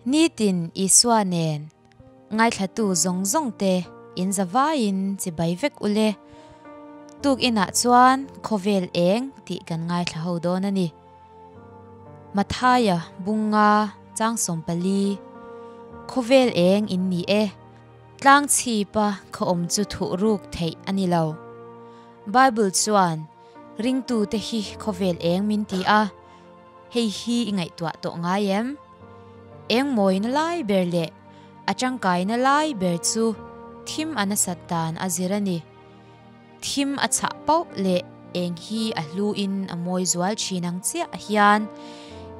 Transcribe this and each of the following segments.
Nitin Isua nen ngaithlatu zawng zawng te in zavaiin chibai vek ule. Tuk inah chuan khawvel eng tih kan ngaithla ho dawn a ni. Mathaia bunga chang 14 Khawvel eng in ni e. Tlang chhipa khaw awm chu thuh ruk theih a ni lo. Bible chuan ringtu te hi khawvel eng min ti a, hei hi i ngaihtuah tawh ngai em? Eng mawina lai ber leh a tangkaina lai ber chu thim a nasat dan a zir a ni. Thim a chhah pauh leh eng hi a hlu in a mawi zual thin ang chiah hian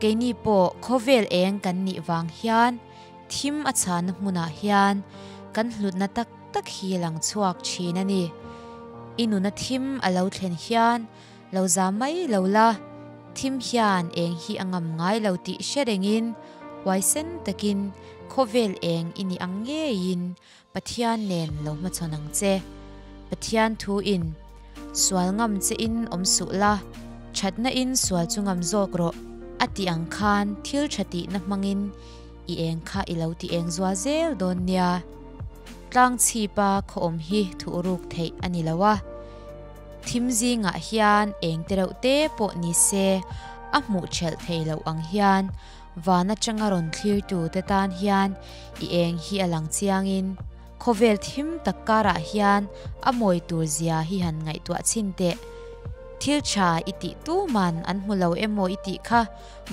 keini pawh khawvel eng kan nih vang hian thim a chhahna hmunah hian kan hlutna tak tak hi lang chhuak thin a ni. I nuna thim a lo thlen hian lo za mai lo la, thim hian eng hi a ngam ngai lo tih hre rengin huaisen takin khawvel eng i nih ang ngeiin Pathian nen lo hmachhawn ang che. Pathian thu in sual ngam che in awm suh la, thatna in sual chu ngam zawk rawh a tih ang khan thil tha tihna hmangin i eng kha i lo ti eng zual zel dawn nia. Tlang chhipa khaw awm hi thuh ruk theih a ni lo a. Thim zingah hian eng te reuh te pawh ni se a hmuh thelh thei loh ang hian van atanga rawn thlirtu te tan hian i eng hi a lang chiangin khawvel thim tak karah hian a mawi tur zia hi han ngaihtuah chhin teh. Thil tha i tih tu man an hmu lo emaw i tih kha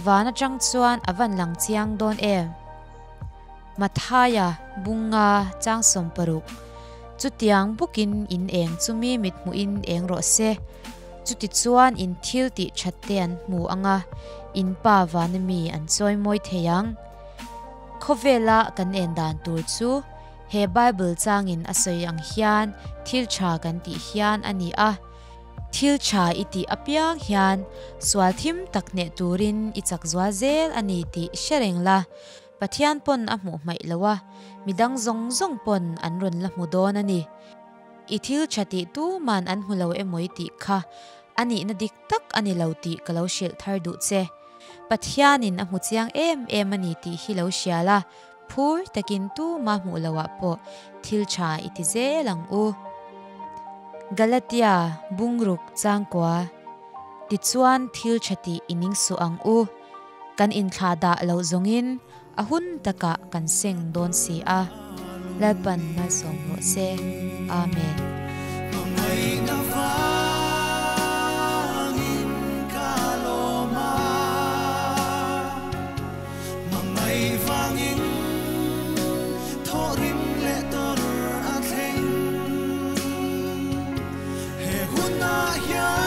van atang chuan a van lang chiang dawn em? Mathaia bunga chang 60 Chutiang bukin in eng chumi mit hmuhin eng rawh se. Chuti chuan in thil tih that te an hmu anga in pa vana mi an chawi mawi thei ang. Khawvela kan en dan tur chu he Bible changin a sawi ang hian thil tha kan tih hian a ni a. Thil tha i tih apiang hian sual thim tak hneh turin i chak zual zel a ni tih hre reng la. Pathian pawn a hmuh hmaih lo a, midang zawng zawng pawn an rawn la hmu dawn a ni. I thil tha tih tu man an hmu lo emaw i tih kha a nihna dik tak a ni lo tih ka lo hrilh thar duh che. Pathianin a hmu chiang em em a ni tih hi lo hria la, phur takin tu ma hmuh loah pawh thil tha i ti zel ang u. Galatia bungruk changkua tichuan thil tha tih i ning suh ang u. Kan inthlah dah loh zawngin a hun takah kan seng dawn si a. Lalpan malsawm rawh se. Amen. Hmangaihna vangin ka lawm a, hmangaih vangin thawhrim leh tawrh a thleng. He hunah hian.